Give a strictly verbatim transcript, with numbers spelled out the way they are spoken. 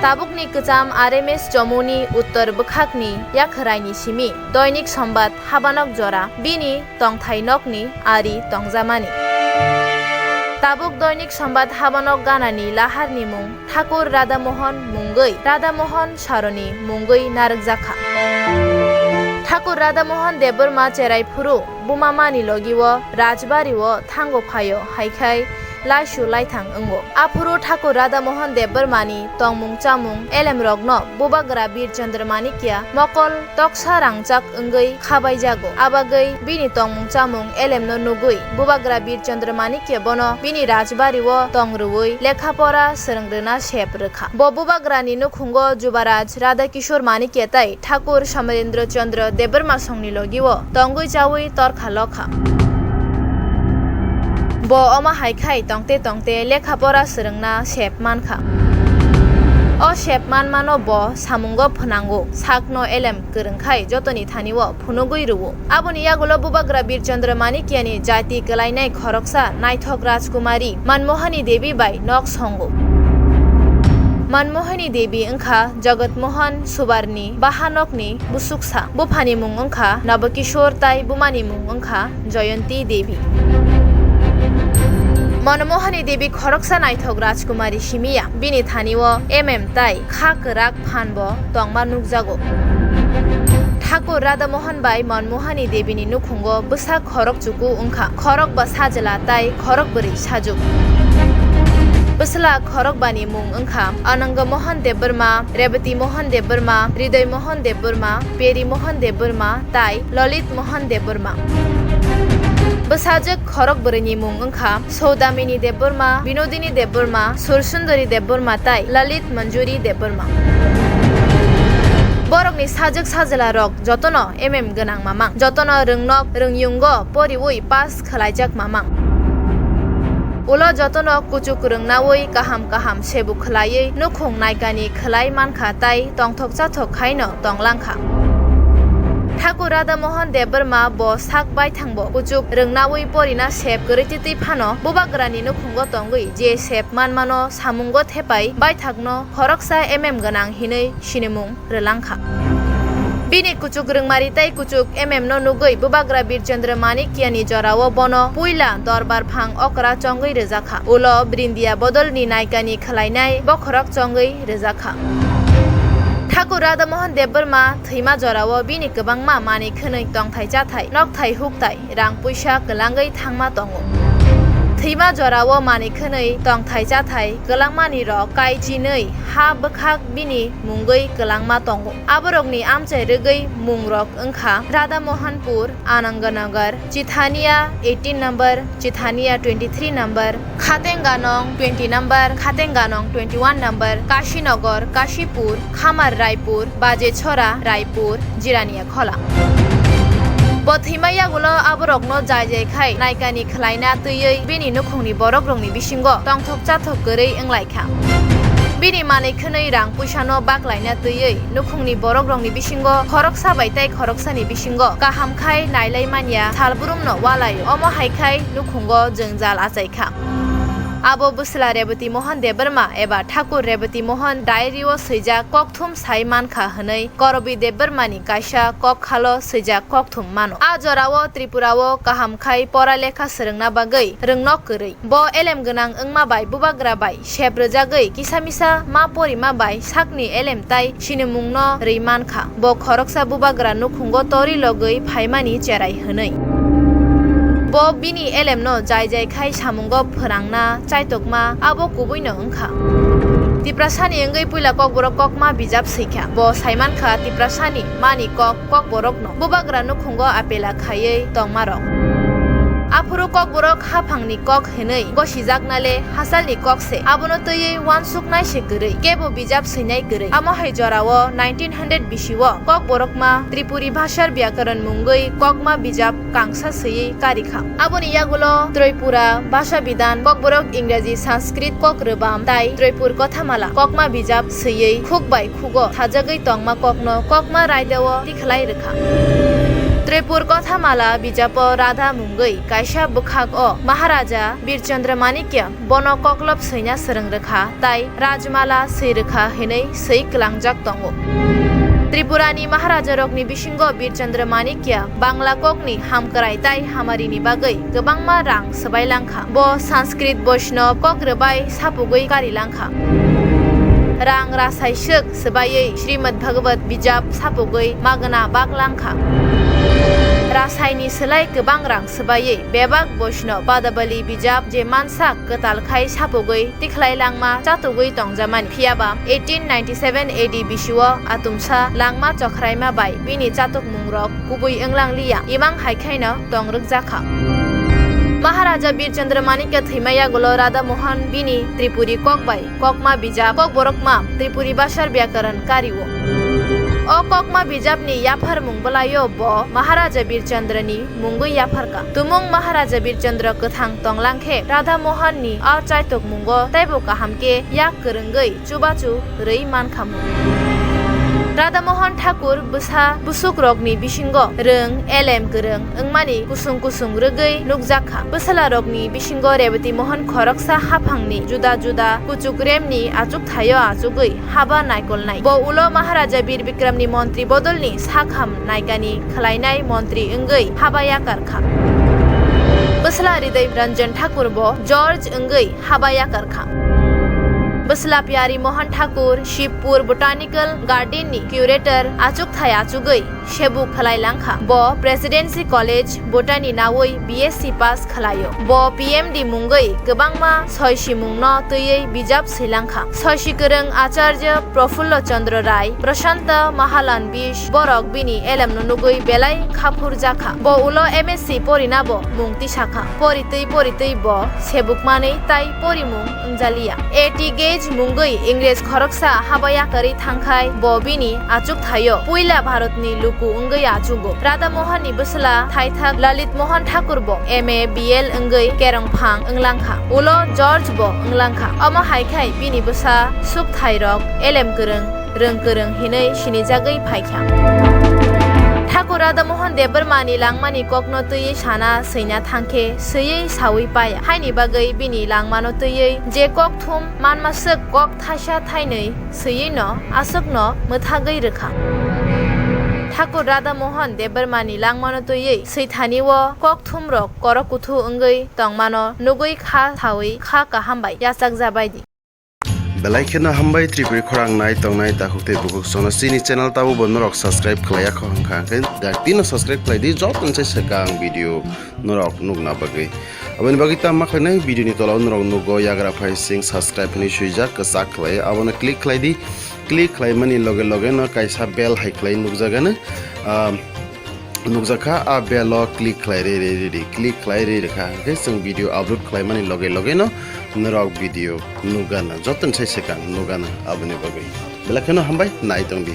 Tabukni kwcham R M S Chomuni uttor bwkhakni yakhwraini simi Doinik Sombad habanok jora bini tongthai nokni ari tongjamani. Tabuk Doinik Sombad habanok ganani laharni mung Thakur Radha Mohan mungwi Radha Mohan Saroni mungwi narwkjakha. Thakur Radha Mohan Debbarma cherai phuru buma mani logi o Rajbari o thango phaio, hai khai laisu laithang wngo. Aphuru Thakur Radha Mohan Debbarmani tongmung chamung elemrokno Bubagra Bir Chandra Manikya mokol toksa rangchak wngwi khabaijago. Abagwi bini tongmung chamung elemno nugwi Bubagra Bir Chandra Manikya bono bini rajbari o tong rwui lekha pora swrwng rwna sep rwkha. Bo Bubagrani nukhungo Jubaraj Radha Kishore Manikya tei Thakur Samarendra Chandra Debbarma songni logi o tongwi chaui torkha lokha. Bo omo hai khai tongte tongte lekha pora swrwngna sep mankha. O sep manmano bo samungo phnango, sakno elem kwrwng khai jotoni thani o phunugwi rwo. Aboni yagulo Bubagra Bir Chandra Manikyani jati kwlainai khoroksa naithok Rajkumari Manmohani Devi bai nok songo. Manmohani Devi wngkha Jagat Mohan Subarni bahanokni busuksa. Buphani mung wngkha Nabakishore tai bumani mung wngkha Jayanti Devi. Manmohani Devi khoroksa naithok Rajkumari simiya. Bini thani o M M tai kha kwrak phan bo tongma nukjago. Thakur Radha Mohan bai Manmohani Devini nukhungo bwsa khorok chuku wngkha, khorok ba sajla tai khorok bwrwi sajuk. Bwsla khorok bani mung wngkha Ananga Mohan Debbarma, Rebati Mohan Debbarma, Hriday Mohan Debbarma, Peri Mohan Debbarma tai Lalit Mohan Debbarma. Bwsajwk khorok bwrwini mung wngkha Soudamini Debbarma, Binodini Debbarma, Sursundari Debbarma tai Lalit Manjuri Debbarma. Borokni sajwk sajla rok jotono M M gwnang mamang, jotono rwngnok rwngyungo poriui pass khwlaijak mamang. Ulo jotono kuchuk rwngnaui kaham kaham sebu khwlaiwi nukhung naikani khwlai mankha tai tongthok chathok khaino tonglangkha. Thakur Radha Mohan Debbarma bo sak baithangbo kuchuk rwngnaui porina sep kwrwi twi twi phano Bubagrani nukhungo tongwi je sep manmano samungo thepai baithakno khoroksa M M gwnang hinwi sinimung rwlangkha. Bini kuchuk rwngmari tei kuchuk M M no nugwi Bubagra Bir Chandra Manikyani jorao bono puila dorbar phang okra chongwi rwjakha. Ulo Brindiya bodolni naikani khwlainai bokhorok chongwi rwjakha. Thakur Radha Mohan Debbarma thwima jorao bini kwbangma manwi khwnwi tongthai chathai, nokthai hukthai, rang puisa kwlangwi thangma tongo. Thwima jorao manwi khwnwi tongthai chathai kwlangmani rok kaichinwi ha bwkhak bini mungwi kwlangma tongo. Aborokni amchai rwgwi mungrok wngkha Radha Mohanpur, Ananganagar, Chithania eighteen number, Chithania twenty three number, Khatenganong twenty number, Khatenganong twenty one number, Kashinagar, Kashipur, Khamar Raipur, Bajechhora Raipur, Jirania Khola. Bo thwima yagulo aborokno jai jai khai naikani khwlaina twiwi bini nukhungni borokrokni bisingo tongthok chathok kwrwi wnglaikha. Bini manwi khwnwi rang puisano baklaina twiwi nukhungni borokrokni bisingo khoroksa bai tei khoroksani bisingo kaham khai nailai manya salbrumno walaio. Omo hai khai nukhungo jwngjal achaikha. Abo bwsla Rebati Mohan Debbarma eba Thakur Rebati Mohan diary o swijak kokthum sai mankha hwnwi Korobi Debbarmani kaisa kokkhalo swijak kokthum mano. A jorao Tripura o kaham khai pora lekha swrwngna bagwi rwngnok kwrwi. Bo elem gwnang wngma bai bubagra bai sep rwjagwi kisa misa ma porima bai sakni elem tai sinimungno rwi mankha. Bo khoroksa bubagra nukhungo tori logwi phaimani cherai hwnwi. Bo bini elemno jai jai khai samungo phwrangna chaitokma abo kubuino wngkha. Tiprasani wngwi puila Kokborok kokma bijap swikha. Bo saimankha Tiprasani mani kok Kokborokno bubagra nukhungo apela khaiwi tongmarok. Aphuru Kokborok haphangni kok hinwi gosijaknale hachalni kok se, abono twiwi uansuknai se kwrwi, kebo bijap swinai kwrwi. Amo hai jorao nineteen hundred bisio Kokborokma Tripuri Bhashar Byakaran mungwi kokma bijap kangsa swiwi karikha. Aboni yagulo Tripura Bhasha Bidhan, Kokborok Ingraji Sanskrit kok rwbam tai Tripur Kothamala kokma bijap swiwi khuk bai khugo sajagwi tongma kokno kokma raidao tikhlai rwkha. Tripur Kothamala bijapo Radha mungwi kaisa bwkhak o Maharaja Birchandra Manikya bono koklop swina swrwng rwkha tai Rajmala swi rwkha hinwi swi kwlangjak tongo. Tripurani Maharajarokni bisingo Birchandra Manikya Bangla kokni hamkrai tai hamarini bagwi kwbangma rang swbai langkha. Bo Sanskrit Vaishnav kok rwbai sapugwi kari langkha. Rang rasai swk swbaiwi Srimad Bhagavad bijap sapugwi magwna bak langkha. Rasaini swlai kwbang rang swbaiwi bebak Vaishnav Padabali bijap je mansak kwtal khai sapugwi tikhlai langma chatugwi tongjamani. Phiyaba eighteen ninety-seven A D bisio atumsa langma chokhraima bai bini chatukmungrok kubui wnglang liya, imang hai khaino tong rwkjakha. Maharaja Birchandra Manikya thwima yagulo Radha Mohan bini Tripuri kok bai kokma bijap Kokborokma Tripuri Bhasar Byakaran kario. O kokma bijapni yapharmung bwlaio bo Maharaja Birchandrani mungwi yapharkha. Tumung Maharaja Birchandra kwthang tonglang khe Radha Mohanni a chaitokmungo teibo kaham khe yak kwrwngwi chubachu rwi mankha mung. Radha Mohan Thakur bwsa busukrokni bisingo rwng, elem kwrwng wngmani kusung kusung rwgwi nukjakha. Bwslarokni bisingo Rebati Mohan khoroksa haphangni juda juda kuchukremni achukthaio achugwi haba naikolnai. Bo ulo Maharaja Bir Bikramni montri bodolni sakham naikani khwlainai montri wngwi haba yakarkha. Bwsla Hriday Ranjan Thakur bo George wngwi haba yakarkha. Bwsla Pyari Mohan Thakur Shibpur Botanical Garden ni curator achukthai achugwi sebu khwlai langkha. Bo Presidency College Botany nawi B S C pass khwlaio. Bo P M D mungwi kwbangma soisimungno twiwi bijap swilangkha. Soisi kwrwng Acharya Prafullo Chandra Rai, Prashanta Mahalanbish borok bini elemno nugwi belai khaphurjakha. Bo ulo M S C porinabo mung tisakha. Poritwi poritwi bo sebukmanwi tai porimung wngjaliya. A T Gage mungwi Ingres khoroksa haba yakarwi thangkhai bo bini achukthaio puila Bharatni luku wngwi achugo. Radha Mohanni bwsla thaithak Lalit Mohan Thakur bo M A B L wngwi kerongphang wnglangkha. Ulo George bo wnglangkha. Omo hai khai bini bwsa sukthairok elem kwrwng, rwng kwrwng hinwi sinijagwi phaikha. Thakur Radha Mohan Debbarmani langmani kokno twiwi sana swina thangkhe swiwi sawi paya. Haini bagwi bini langmano twiwi je kok thum manma swk kok thaisa thainwi swiwi no aswkno mwthagwi rwkha. Thakur Radha Mohan Debbarmani langmano twiwi swithani o kok thumrok korok kuthu wngwi tongmano nugwi kha sawi kha kaham bai yachakjabaidi. Belai kheno hambai Tripuri khorang nai tongnai takhuk tei bukhuk sono chini channel tabukbo norok subscribe khwlaiya kho hwnkha hwnkhe daktino subscribe khwlaidi joto se swkang video norok nukna bagwi. Aboni bagwi tamo khlainai video ni tola o norok nugo yagra phai sing subscribe hinwi swijak kwchak khwlai abono click khwlaidi. Click khwlaimani loge loge no kaisa bell hai khwlai nukjagano. Ah, nukjakha, a bell o click khlai ri ri ri ri, click khlai ri rikha, hwnkhe chwng video upload khlaimani loge loge no norok video nukgana, joto ni sai swkang nukgana aboni bagwi. Belai kheno hambai, nai tongdi.